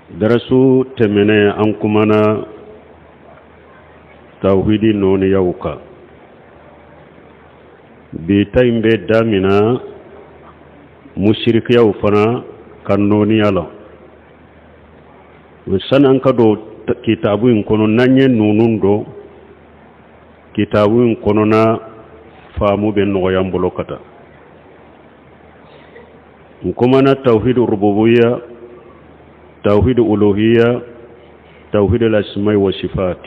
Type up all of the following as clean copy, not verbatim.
Darasu tɛmɛnen, an kumana tawhidi nɔɔniyaw kan. Bi ta in bɛ damina musirikiyaw fana ka nɔɔniya la. Sani an ka don kitabu in kɔnɔ, n'an ye ninnu dɔn, kitabu in kɔnɔna faamu bɛ nɔgɔya an bolo ka taa. N kumana tawhid rububiya, tawhid uluhiya, tawhid al-asma'i wa sifat.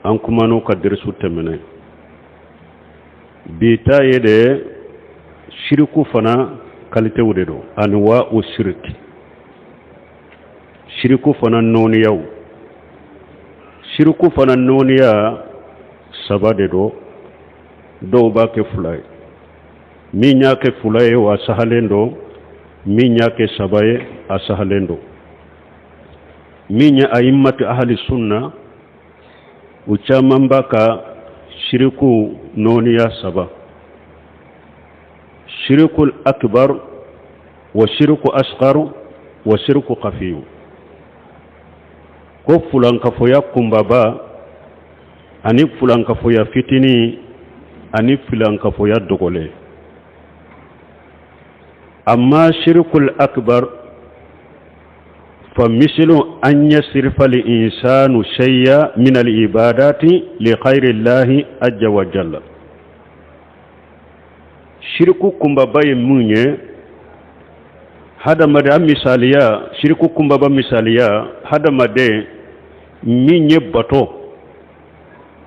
An kuman'o kan darisu tɛmɛnen. Bi ta ye de siriku fana kalitew de don, anwa'u siriki, siriku fana nɔɔniyaw. Siriku fana nɔɔniya saba de don, dɔw b'a kɛ fila ye. Min y'a kɛ fila ye, o a sahalen don. Min y'a kɛ saba ye, a sahalen don. Min ye ayimmatu ahali sunna, u caman b'a ka siriku nɔɔniya saba: siriku akbar wa siriku asgar wa siriku kafiyu. Ko fulankafoya kunbaba ani fulankafoya fitinin ani fulankafoya dogolen. Amma shirikul akbar fa misilu an yasrifa al insanu shay'a min al ibadati li ghayri llahi azza wa jalla. Shiriku kunbaba ye mun ye? Hadamaden, a misaliya, shiriku kunbaba misaliya, hadamaden min ye bato,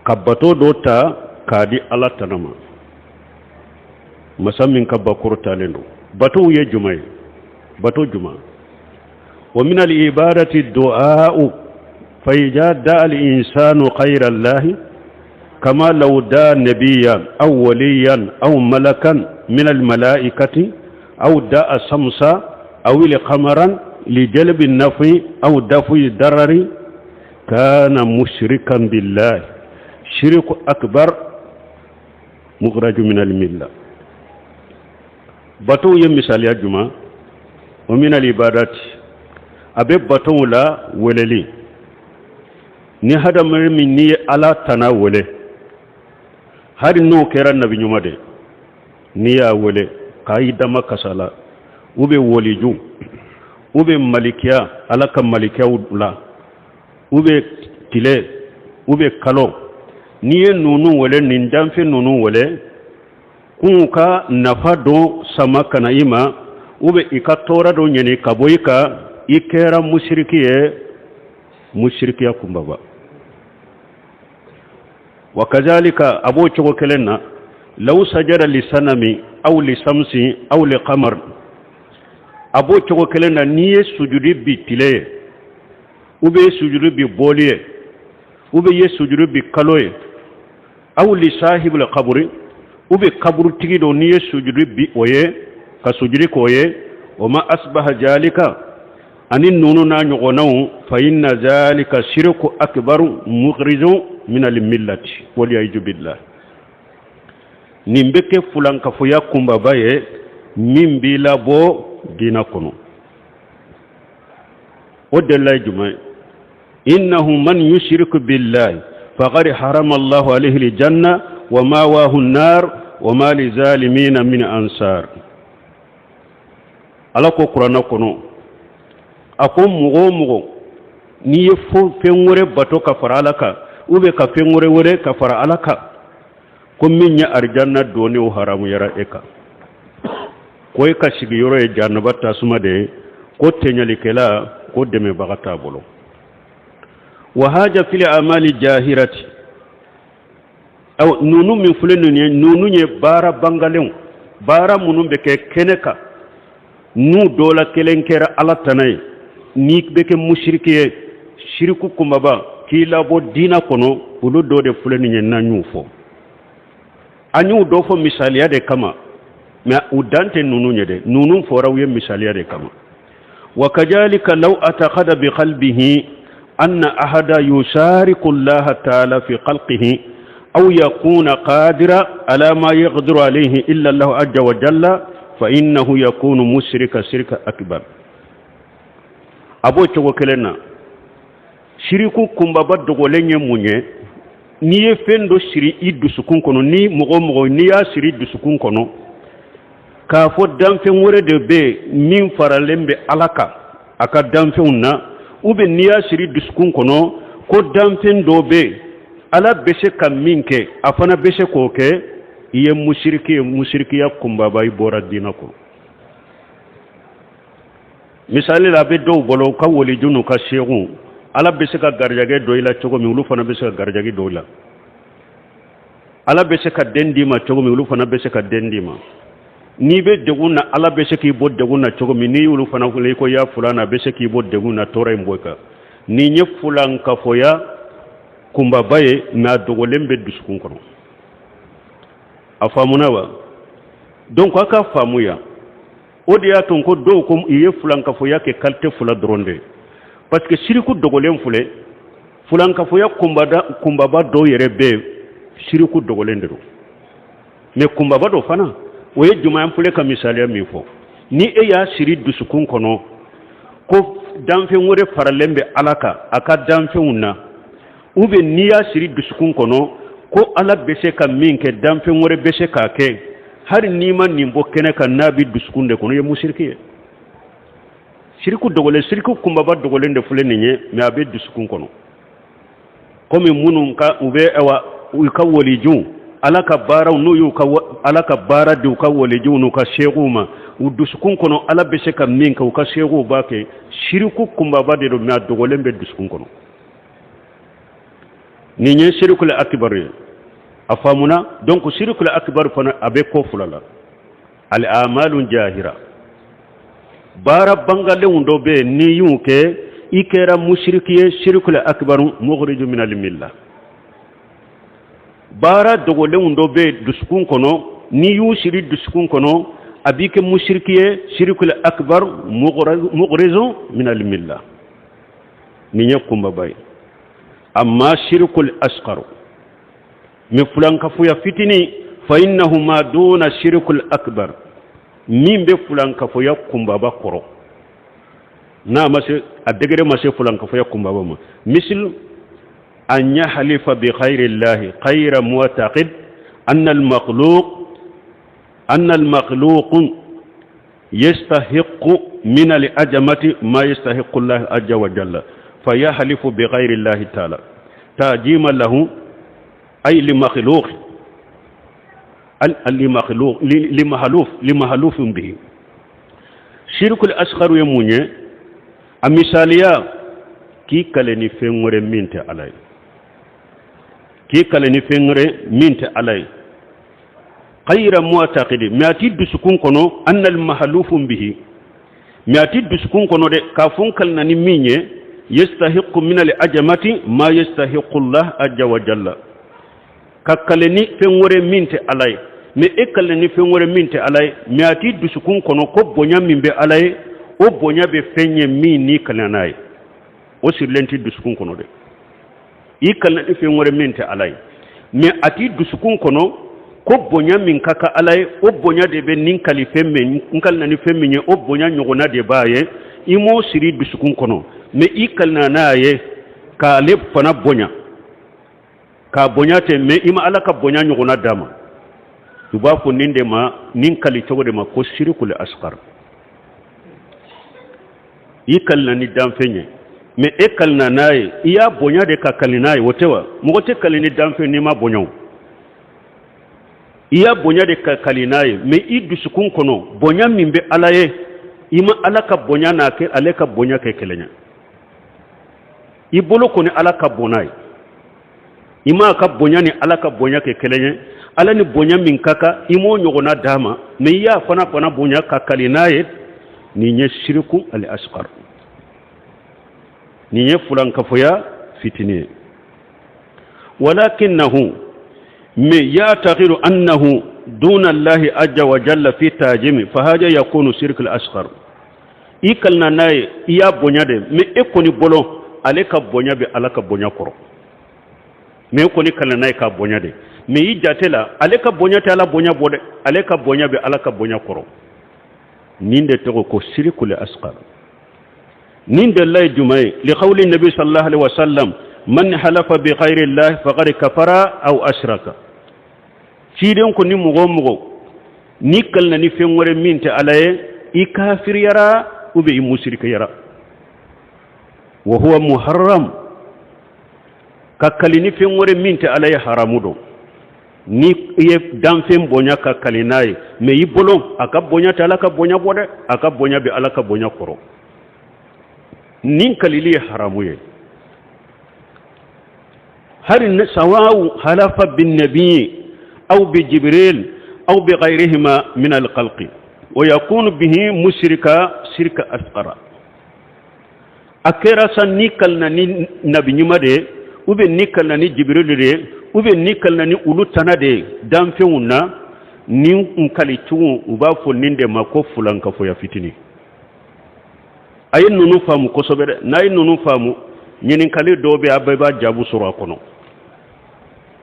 ka bato dɔ ta k'a di Ala tana ma, masa min ka ba kɔrɔtalen don. Batow ye jumɛn ye? Bato jumɛn? Wa min al ibadati du'a'u, fa iza da'a al insanu ghayra allahi, kama law da'a nabiyyan aw waliyan aw malakan min al malaikati, aw da'a samsa aw al qamaran li jalbi nafi aw dafi darari, kana mushrikan billahi shirku akbar mukhraju min al milla. Batow ye misaliya juma? Wa min al ibadati, a bɛ batow la weleli. Ni hadamaden min n'i ye Ala tana wele, hali n'o kɛra nabi ɲuman de, n'i y'a wele k'a y'i dama kasa la, u bɛ waliju, u bɛ malikiya, Ala ka malikiyaw la, u bɛ tile, u bɛ kalo, n'i ye ninnu wele, nin danfɛn ninnu wele k'u ka nafa dɔ sama ka na i ma, u bɛ i ka tɔɔrɔ dɔ ɲini ka bɔ i kan, i kɛra musiriki ye, musirikiya kunbaba. Wa kazalika, a b'o cogo kelen na, law sajada li sanami aw li samsi aw li qamar, a b'o cogo kelen na, n'i ye sujudi bi tile ye, u bɛ sujudi bi bɔli ye, u bɛ ye sujudi bi kalo ye, aw li sahibul kaburi, u bɛ kaburutigi dɔ, n'i ye sujudi bi o ye, ka sujudi k'o ye, wa ma asbaha zalika, ani ninnu n'a ɲɔgɔnnaw, fa inna zalika shirku akbaru mukhrijun min al millati wal iyaazu billah. Nin bɛ kɛ fulankafoya kunbaba ye min b'i labɔ diinɛ kɔnɔ. O delila ye jumɛn ye? Innahu man yushrik billahi faqad harama Allahu alayhi aljanna wa mawahu an-nar wa ma lizalimina min ansar. Ala ko kuranɛ kɔnɔ, a ko mɔgɔ o mɔgɔ n'i ye fɛn wɛrɛ bato ka fara Ala kan, ou bien ka fɛn wɛrɛ wele ka fara Ala kan, ko min ye arijanna donni, o haramuyara e kan, ko e ka sigiyɔrɔ ye jahanaba tasuma de ye, ko tɔɲɔlikɛla, ko dɛmɛbaga t'a bolo. Wa haja fil amali jahirati, aw ninnu min filɛ ninnu ye, ninnu ye baara bangalenw, baara minnu bɛ kɛ kɛnɛ kan, n'u dɔ la kelen kɛra Ala tana ye, n'i bɛ kɛ musiriki ye, siriku kunbaba k'i labɔ diinɛ kɔnɔ, olu dɔ de filɛ nin ye. N'an y'u fɔ, an y'u dɔ fɔ misaliya de kama, mais u dan tɛ ninnu ye dɛ. Ninnu fɔra u ye misaliya de kama. Wa kazalika law ataqada bi qalbihi anna ahada yusariku allaha ta'ala fi khalqihi aw yakuna qadira ala ma yaqdiru alayhi illa allahu azza wa jalla, fa innahu yakunu mushrika shirka akbar. A b'o cogo kelen na, siriku kunbaba dogolen ye mun ye? N'i ye fɛn dɔ siri i dusukun kɔnɔ, ni mɔgɔ o mɔgɔ n'i y'a siri dusukun kɔnɔ k'a fɔ danfɛn wɛrɛ de bɛ yen min faralen bɛ Ala kan a ka danfɛnw na, ou bien n'i y'a siri dusukun kɔnɔ ko danfɛn dɔ bɛ yen Ala bɛ se ka min kɛ, a fana bɛ se k'o kɛ, i ye musiriki ye, musirikiya kunbaba, i bɔra diinɛ kɔnɔ. Misali la, a bɛ dɔw bolo, u ka waliju n'u ka seku, Ala bɛ se ka garijɛgɛ don i la cogo min, olu fana bɛ se ka garijɛgɛ don i la. Ala bɛ se ka den d'i ma cogo min, olu fana bɛ se ka den d'i ma. N'i bɛ degun na, Ala bɛ se k'i bɔ degun na cogo min, n'i y'olu fana wele ko ya fulana, a bɛ se k'i bɔ degun na, tɔɔrɔ in bɔ i kan. Nin ye fulankafoya kunbaba ye, mais a dogolen bɛ dusukun kɔnɔ. A faamuna wa? Donc a ka faamuya, o de y'a to ko dɔw ko i ye fulankafoya kɛ qualité fila dɔrɔn de ye, parce que siriku dogolen filɛ, fulankafoya kunbaba dɔw yɛrɛ bɛ yen, siriku dogolen de don, mais kunbaba dɔ fana, o ye jumɛn filɛ ka misaliya min fɔ? Ni e y'a siri dusukun kɔnɔ ko danfɛn wɛrɛ faralen bɛ Ala kan a ka danfɛnw na, ou bien n'i y'a siri dusukun kɔnɔ ko Ala bɛ se ka min kɛ, danfɛn wɛrɛ bɛ se k'a kɛ, hali n'i ma nin bɔ kɛnɛ kan, n'a bɛ dusukun de kɔnɔ, i ye musiriki ye. Siriku dogolen, siriku kunbaba dogolen de filɛ nin ye, mais a bɛ dusukun kɔnɔ. Komi minnu ka u bɛ awa u ka walijuw, Ala ka baaraw, n'u y'u ka Ala ka baara di u ka walijuw n'u ka sekuw ma, u dusukun kɔnɔ Ala bɛ se ka min kɛ, u ka sekuw b'a kɛ. Siriku kunbaba de don, mais a dogolen bɛ dusukun kɔnɔ. Nin ye sirikul akibaru ye. A faamuna? Donc sirikul akibaru fana, a bɛ ko fila la: al amalu jahira, baara bangalenw dɔ bɛ yen, n'i y'u kɛ, i kɛra musiriki ye, sirikul akibaru mukhriju minal milla. Baara dogolenw dɔ bɛ yen dusukun kɔnɔ, n'i y'u siri dusukun kɔnɔ, a b'i kɛ musiriki ye, sirikul akibaru mukhriju minal milla. Nin ye kunbaba ye. Amma shirkul asqaru, mais fulankafoya fitini, fa innahu ma duna shirkul akbar, min bɛ fulankafoya kunbaba kɔrɔ, n'a ma se, a degré ma se fulankafoya kunbaba ma. Misal an yahlifa bi ghayri llahi ghayra mu'taqid anna al makhluq anna al makhluq yastahiqu min al-ajamati ma yastahiqu Allah azza wa jalla, fayahlifu bi ghayri Allah ta'ala ta'jima lahu, ay li makhluq li makhluq li mahluf li mahlufin bihi. Shirkul asghar ye mun ye? A misaliya, k'i kale ni fɛn wɛrɛ min tɛ Ala ye, k'i kale ni fɛn wɛrɛ min tɛ Ala ye, ghayra mu'taqidi, mais a ti dusukun kɔnɔ, annal mahlufun bihi, mais a ti dusukun kɔnɔ dɛ k'a fɔ n kalina ni min ye, yastahiqu min al ajamati ma yastahiqu Allah azza wa jalla, ka kale ni fɛn wɛrɛ min tɛ Ala ye. Mais e kalina ni fɛn wɛrɛ min tɛ Ala ye, mais a ti dusukun kɔnɔ ko bonya min bɛ Ala ye, o bonya bɛ fɛn ye min n'i kalina n'a ye, o sirilen tɛ dusukun kɔnɔ dɛ. I kalina ni fɛn wɛrɛ min tɛ Ala ye, mais a t'i dusukun kɔnɔ ko bonya min ka kan Ala ye, o bonya de bɛ nin kali fɛn min, n kalina ni fɛn min ye, o bonya ɲɔgɔnna de b'a ye. I m'o siri dusukun kɔnɔ, mais i kalina n'a ye k'ale fana bonya, k'a bonya ten, mais i ma Ala ka bonya ɲɔgɔnna d'a ma. U b'a fɔ nin de ma, nin kali cogo de ma, ko sirikul asgar. I kalina ni danfɛn ye, mais e kalina n'a ye, i y'a bonya de ka kali n'a ye, o tɛ wa? Mɔgɔ tɛ kali ni danfɛn n'i ma bonya. O i y'a bonya de ka kali n'a ye, mais i dusukun kɔnɔ, bonya min bɛ Ala ye, i ma Ala ka bonya n'a kɛ ale ka bonya kɛ kelen ye. I bolo kɔni Ala ka bon n'a ye, i m'a ka bonya ni Ala ka bonya kɛ kelen ye. Ala ni bonya min ka kan, i m'o ɲɔgɔnna d'a ma, mais i y'a fana bonya ka kali n'a ye. Nin ye siriku al asgar, nin ye fulankafoya fitinin ye. Walakinahu, mais yataqidu annahu duna Allahi azza wa jalla fi tajimi, fa haja yakunu sirku al asgar. I kalina n'a ye, i y'a bonya de, mais e kɔni bolo, ale ka bonya bɛ Ala ka bonya kɔrɔ, mais e kɔni kalina n'a ye k'a bonya de, mais i jate la, ale ka bonya tɛ Ala bonya bɔ dɛ, ale ka bonya bɛ Ala ka bonya kɔrɔ. Nin de tɔgɔ ko sirikul asgar. Nin dalila ye jumɛn ye? Liqawli nabi sallallahu alaihi wasallam, man halafa bi ghayri llahi faqad kafara aw ashraka. Ciden ko ni mɔgɔ o mɔgɔ n'i kalina ni fɛn wɛrɛ min tɛ Ala ye, i kafiriyara ou bien i musirikiyara. Wa huwa muharram, ka kali ni fɛn wɛrɛ min tɛ Ala ye haramu don. Ni i ye danfɛn bonya ka kali n'a ye, mais i bolo a ka bonya tɛ Ala ka bonya bɔ dɛ, a ka bonya bɛ Ala ka bonya kɔrɔ. Nin kalili ye haramu ye. Hali sawawu halafa bin nabi aw bi jibril aw bi ghayrihima min alkhalqi wa yakunu bihi mushrika shirka asghara. A kɛra sa n'i kalina ni nabi ɲuman de ye, ou bien n'i kalina ni jibril de ye, ou bien n'i kalina ni olu tana de ye danfɛnw na, nin kali cogo u b'a fɔ nin de ma ko fulankafoya fitinin. A ye ninnu faamu kosɛbɛ dɛ. N'a ye ninnu faamu, ɲininkali dɔw bɛ, a bɛɛ b'a jaabu sɔrɔ a kɔnɔ.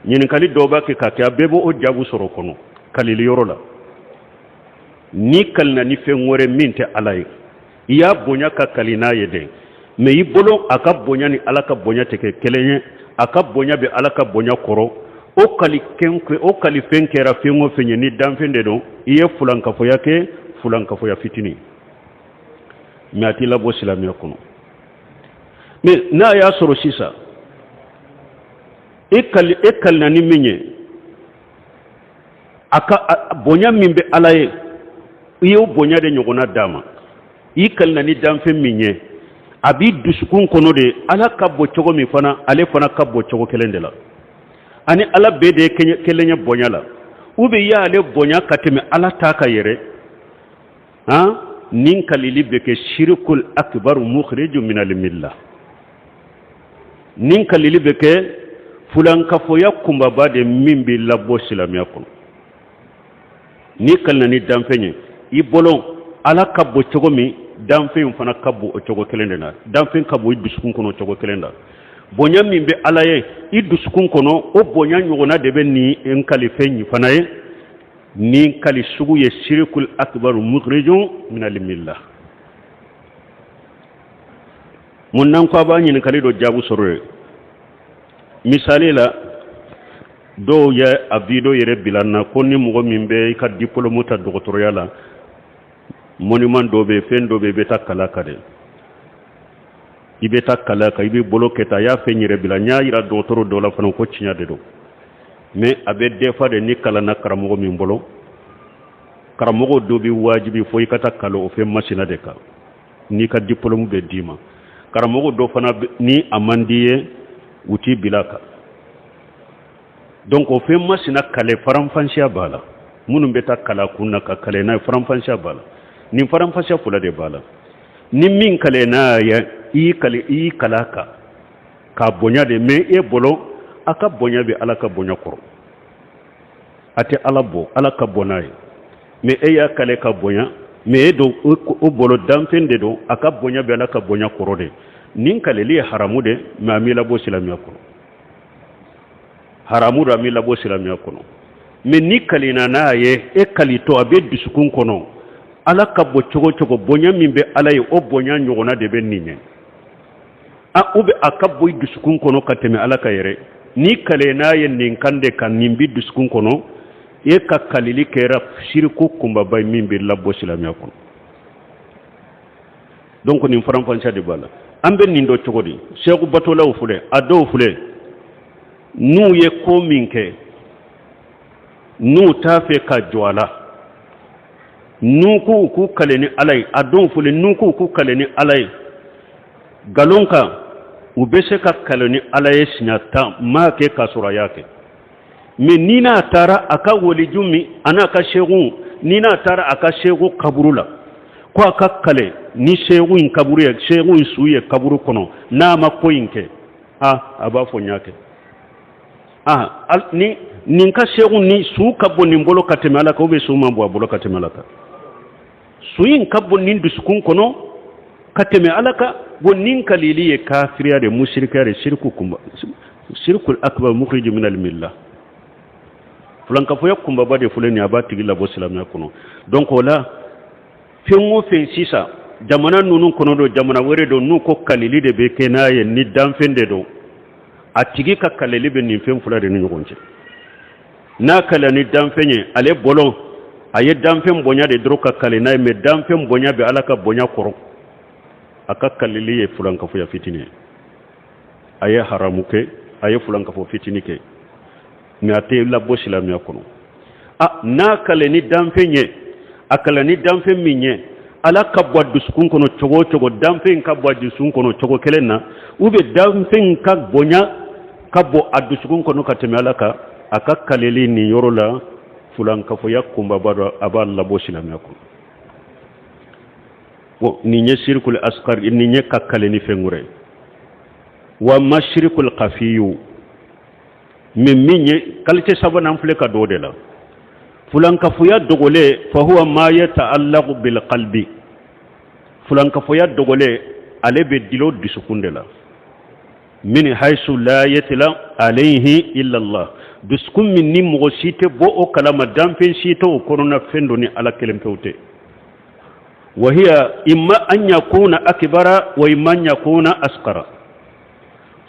Ɲininkali dɔw b'a kɛ ka kɛ, a bɛɛ b'o jaabu sɔrɔ o kɔnɔ kalili yɔrɔ la. N'i kalina ni fɛn wɛrɛ min tɛ Ala ye, i y'a bonya ka kali n'a ye dɛ, mais i bolo a ka bonya ni Ala ka bonya tɛ kɛ kelen ye, a ka bonya bɛ Ala ka bonya kɔrɔ. O kali o kalifɛn kɛra fɛn o fɛn ye, ni danfɛn de don, i ye fulankafoya kɛ, fulankafoya fitinin, mais a t'i labɔ silamɛya kɔnɔ. Mais n'a y'a sɔrɔ sisan e kali e kalina ni min ye, a ka bonya min bɛ Ala ye, i y'o bonya de ɲɔgɔnna d'a ma. I kalina ni danfɛn min ye, a b'i dusukun kɔnɔ de, Ala ka bon cogo min fana, ale fana ka bon cogo kelen de la, ani Ala bɛɛ de ye kelen ye bonya la, ou bien i y'ale bonya ka tɛmɛ Ala ta kan yɛrɛ. Han, nin kalili bɛ kɛ shirikul akbar mukhriju min al milla. Nin kalili bɛ kɛ fulankafoya kunbaba de min bɛ labɔ silamɛya kɔnɔ. N'i kalina ni danfɛn ye, i bolo Ala ka bon cogo min, danfɛn fana ka bon o cogo kelen de la. Danfɛn ka bon i dusukun kɔnɔ cogo kelen la. Bonya min bɛ Ala ye i dusukun kɔnɔ, o bonya ɲɔgɔnna de bɛ nin kalifɛn in fana ye. Nin kali sugu ye shirikul akbar mukhrijun min al milla. Mun n'an ko a b'a ɲininkali dɔ jaabu sɔrɔ ye. Misali la, dɔw ye a video yɛrɛ bila n na ko ni mɔgɔ min bɛ i ka diplôme ta dɔgɔtɔrɔya la, monument dɔ bɛ yen, fɛn dɔ bɛ yen, i bɛ taa kala kan dɛ, i bɛ taa kala kan, i bɛ bolo kɛ tan. A y'a fɛn yɛrɛ bila n y'a yira dɔgɔtɔrɔ dɔw la fana ko tiɲɛ de don. Mais a bɛ dépend de n'i kalanna karamɔgɔ min bolo. Karamɔgɔ dɔ bɛ wajibi fo i ka taa kalan o fɛn masina de kan n'i ka diplôme bɛ d'i ma. Karamɔgɔ dɔ fana, ni a man di ye, u t'i bila kan. Donc o fɛn masina kale faranfasiya b'a la. Minnu bɛ taa kala kun na ka kale n'a ye, faranfasiya b'a la. Nin faranfasiya fila de b'a la. Ni min kale n'a ye, i y'i kale, i y'i kala kan k'a bonya de, mais e bolo a ka bonya bɛ Ala ka bonya kɔrɔ, a tɛ Ala bɔ, Ala ka bon n'a ye, mais e y'a kale ka bonya, mais e don o bolo danfɛn de don, a ka bonya bɛ Ala ka bonya kɔrɔ de. Nin kaleli ye haramu de, mais a m'i labɔ silamɛya kɔnɔ. Haramu don, a m'i labɔ silamɛya kɔnɔ. Mais n'i kalina n'a ye, e kalitɔ a bɛ dusukun kɔnɔ, Ala ka bon cogo cogo, bonya min bɛ Ala ye, o bonya ɲɔgɔnna de bɛ nin ye, a ou bien a ka bon i dusukun kɔnɔ ka tɛmɛ Ala ka yɛrɛ. N'i kale n'a ye nin kan de kan, nin b'i dusukun kɔnɔ, e ka kalili kɛra siriku kunbaba ye min bɛ labɔ silamɛya kɔnɔ. Donc nin faranfasiya de b'a la. An bɛ nin dɔn cogo di? Seku batolaw filɛ, a dɔw filɛ, n'u ye ko min kɛ, n'u t'a fɛ ka jɔ a la, n'u k'u k'u kale ni Ala ye, a dɔw filɛ, n'u k'u k'u kale ni Ala ye nkalon kan, u bɛ se ka kale ni Ala ye siɲɛ 10 m'a kɛ k'a sɔrɔ a y'a kɛ. Mais ni n'a taara a ka waliju min, a n'a ka seku, ni n'a taara a ka seku kaburu la, ko a ka kale ni seku in kaburu ye, seku in su ye kaburu kɔnɔ, n'a ma ko in kɛ, a a b'a fɔ n y'a kɛ. A ni nin ka seku ni su ka bon nin bolo ka tɛmɛ Ala kan, ou bien su man bon a bolo ka tɛmɛ Ala kan? Su in ka bon nin dusukun kɔnɔ ka tɛmɛ Ala kan. Bon, nin kalili ye kafiriya de, musirikiya de, siriku kunba, sirikul akbar mukhrij min al milla, fulankafoya kunbaba de filɛ nin ye, a b'a tigi labɔ silamɛya kɔnɔ. Donc o la, fɛn o fɛn sisan Jamana ninnu kɔnɔ don, jamana wɛrɛ don, n'u ko kalili de bɛ kɛ n'a ye ni danfɛn de don, a tigi ka kalili bɛ nin fɛn fila de ni ɲɔgɔn cɛ. N'a kalila ni danfɛn ye, ale bolo a ye danfɛn bonya de dɔrɔn ka kali n'a ye, mais danfɛn bonya bɛ Ala ka bonya kɔrɔ, a ka kalili ye fulankafoya fitinin ye. A ye haramu kɛ, a ye fulankafo fitinin kɛ, mais a tɛ labɔ silamɛya kɔnɔ. A n'a kale ni danfɛn ye, a kale ni danfɛn min ye, Ala ka bon a dusukun kɔnɔ cogo o cogo, danfɛn ka bon a dusukun kɔnɔ cogo kelen na, ou bien danfɛn ka bonya ka bon a dusukun kɔnɔ ka tɛmɛ Ala kan, a ka kaleli nin yɔrɔ la, fulankafoya kunbaba dɔ, a b'a labɔ silamɛya kɔnɔ. Bon, nin ye sirikul asgar, nin ye ka kale ni fɛn wɛrɛ ye. Wa amma sirikul kafiyu, mais min ye qualité sabanan filɛ ka don o de la, fulankafoya dogolen, fahuwa ma yataallaqu bil qalbi. Fulankafoya dogolen, ale bɛ dulon dusukun de la, min haisu la yatla alayhi illa Allah, dusukun min ni mɔgɔ si tɛ bɔ o kalama, danfɛn si tɛ o kɔnɔna fɛn dɔn ni Ala kelen pewu tɛ. Wa hiya imma an yakuna akbara wa imma an yakuna asgara.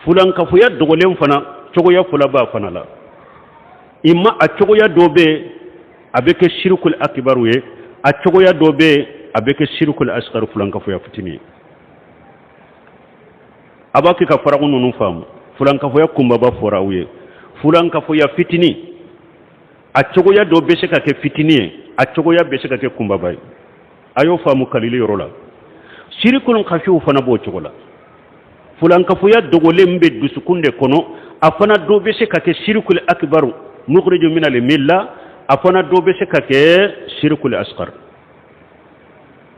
Fulankafoya dogolen fana, cogoya fila b'a fana la. Imma a cogoya dɔ bɛ yen, a bɛ kɛ sirikul akibaru ye, a cogoya dɔ bɛ yen, a bɛ kɛ sirikul asgaru, fulankafoya fitinin ye. A b'a kɛ ka faraku ninnu faamu. Fulankafoya kunbaba fɔra aw ye, fulankafoya fitinin, a cogoya dɔ bɛ se ka kɛ fitinin ye, a cogoya bɛ se ka kɛ kunbaba ye. A y'o faamu kalili yɔrɔ la. Sirikul kafiw fana b'o cogo la. Fulankafoya dogolen bɛ dusukun de kɔnɔ, a fana dɔ bɛ se ka kɛ sirikul akibaru mukhriju minal milla, a fana dɔ bɛ se ka kɛ sirikul asgar,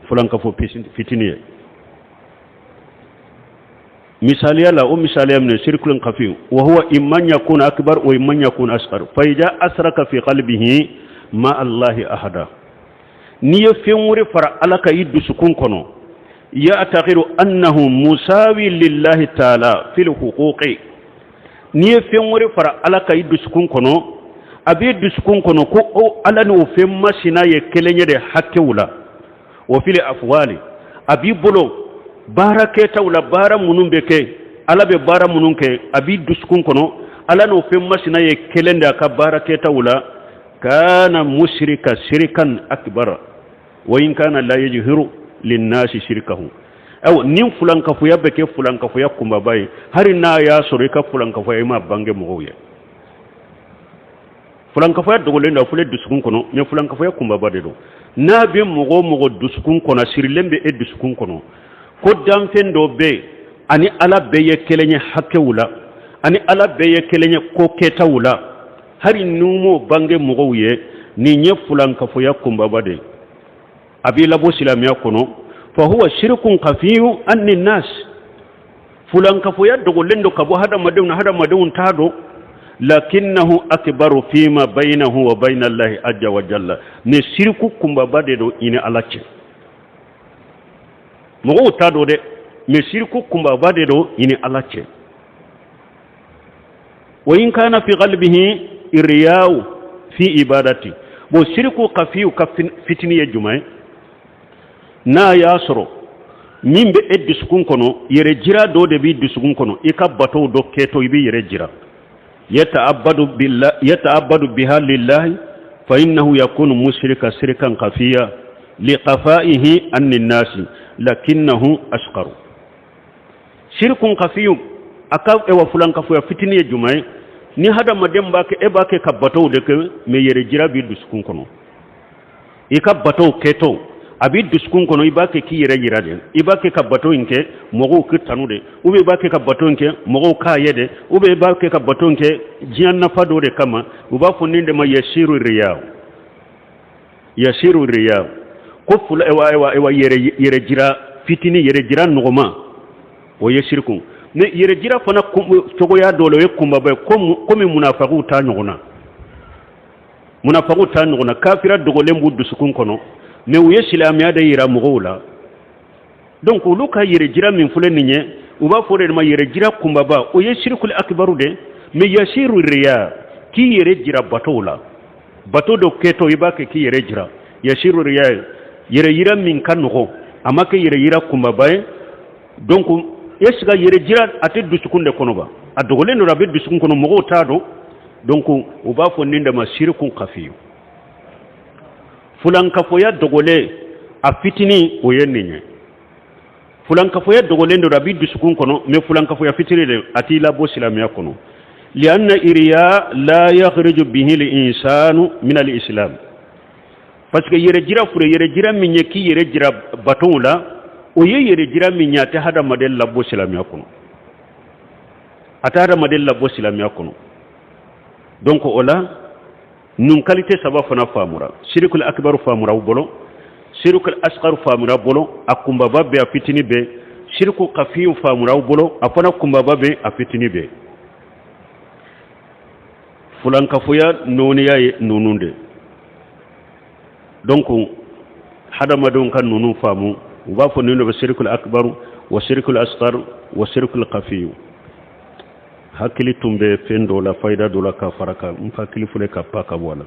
fulankafo fitinin ye. Misaliya la, o misaliya minɛ sirikul kafi, wa huwa imma an yakuna akbar wa imma an yakuna asgar. Fa iza asraka fi qalbihi ma allahi ahada, n'i ye fɛn wɛrɛ fara Ala kan i dusukun kɔnɔ, ya'taqidu annahu musawi lillahi ta'ala fil huquqi, n'i ye fɛn wɛrɛ fara Ala kan i dusukun kɔnɔ, a b'i dusukun kɔnɔ ko o Ala ni o fɛn masina ye kelen ye de hakɛw la, wa fil afwali, a b'i bolo baara kɛtaw la, baara minnu bɛ kɛ, Ala bɛ baara minnu kɛ, a b'i dusukun kɔnɔ Ala n'o fɛn masina ye kelen de a ka baara kɛtaw la, kana mushrika shirkan akbar wa in kana la yajhiru linnasi shirkahu. Ayiwa, nin fulankafoya bɛ kɛ fulankafoya kunbaba ye, hali n'a y'a sɔrɔ i ka fulankafoya i m'a bange mɔgɔw ye. Fulankafoya dogolen don, a filɛ dusukun kɔnɔ, mais fulankafoya kunbaba de don. N'a bɛ mɔgɔ o mɔgɔ dusukun kɔnɔ, sirilen bɛ e dusukun kɔnɔ ko danfɛn dɔ bɛ yen, ani Ala bɛɛ ye kelen ye hakɛw la, ani Ala bɛɛ ye kelen ye ko kɛtaw la, hali n'u m'o bange mɔgɔw ye, nin ye fulankafoya kunbaba de ye, a b'i labɔ silamɛya kɔnɔ. Fa huwa shirkun khafiyun ani nas, fulankafoya dogolen don ka bɔ hadamadenw na, hadamadenw t'a dɔn, lakinnahu akbaru fima baynahu wa bayna allahi azza wa jalla, ni siriku kunbaba de don i ni Ala cɛ. Mɔgɔw t'a dɔn dɛ, mais siriku kunbaba de don i ni Ala cɛ. Wa in kana fi qalbihi riyaw fi ibadati. Bon, siriku kafiyu ka fitini ye jumɛn ye? N'a y'a sɔrɔ min bɛ e dusukun kɔnɔ, yɛrɛ jira dɔ de b'i dusukun kɔnɔ, i ka batow dɔ kɛtɔ i b'i yɛrɛ jira, yata'abbadu biha lillahi, fa innahu yakunu mushrika shirkan khafiya liqafaihi anni nasi, lakinnahu asqaru. Shirkun kafiyu, a ka ewa fulankafoya fitini ye jumɛn ye? Ni hadamaden b'a kɛ, e b'a kɛ ka batow de kɛ, mais yɛrɛ jira b'i dusukun kɔnɔ. I ka batow kɛtɔ, a b'i dusukun kɔnɔ i b'a kɛ k'i yɛrɛ yira de, i b'a kɛ ka bato in kɛ mɔgɔw k'i tanu de, ou bien i b'a kɛ ka bato in kɛ mɔgɔw k'a ye de, ou bien i b'a kɛ ka bato in kɛ diɲɛ nafa dɔ de kama. U b'a fɔ nin de ma yasiru riya, yasiru riya, ko fula ewa ewa ewa yɛrɛ yɛrɛ jira fitini, yɛrɛ jira nɔgɔma, o ye siriku. Mais yɛrɛ jira fana cogoya dɔ la, o ye kunbaba ye, komi munafagiw ta ɲɔgɔn na. Munafagiw ta ɲɔgɔn na, kafira dogolen b'u dusukun kɔnɔ, mais u ye silamɛya de yira mɔgɔw la. Donc olu ka yɛrɛ jira min filɛ nin ye, u b'a fɔ de ma yɛrɛ jira kunbaba, o ye sirikul akibaru de. Mais yasiru riya, k'i yɛrɛ jira batow la, bato dɔ kɛtɔ i b'a kɛ k'i yɛrɛ jira, yasiru riya, yɛrɛ yira min ka nɔgɔ, A ma kɛ yɛrɛ yira kunbaba ye. Donc est ce que yɛrɛ jira a tɛ dusukun de kɔnɔ ba? A dogolen don, a bɛ dusukun kɔnɔ, mɔgɔw t'a dɔn. Donc u b'a fɔ nin de ma sirikun kafiyu, fulankafoya dogolen a fitinin, o ye nin ye. Fulankafoya dogolen don, a bɛ dusukun kɔnɔ, mais fulankafoya fitinin de, a t'i labɔ silamɛya kɔnɔ. Lianna iriya la yakhriju bihi al-insanu min al-islam, parce que yɛrɛ jira fure yɛrɛ jira min ye k'i yɛrɛ jira batonw la, o ye yɛrɛ jira min ye, a tɛ hadamaden labɔ silamɛya kɔnɔ, a tɛ hadamaden labɔ silamɛya kɔnɔ. Donc o la, nun qualité saba fana faamura: sirikul akbar faamura u bolo, sirikul asgar faamura bolo, a kunbaba bɛ, a fitini bɛ, siriku kafiyu faamura u bolo, a fana kunbaba bɛ, a fitini bɛ. Fulankafoya nɔɔniya ye ninnu de. Donc hadamadenw ka ninnu faamu, u b'a fɔ ninnu de bɛ sirikul akbar wa sirikul asgar wa sirikul kafiyu. Hakili tun bɛ fɛn dɔ la, fayida dɔ la, ka fara kan, n hakili filɛ ka pa ka bɔ a la.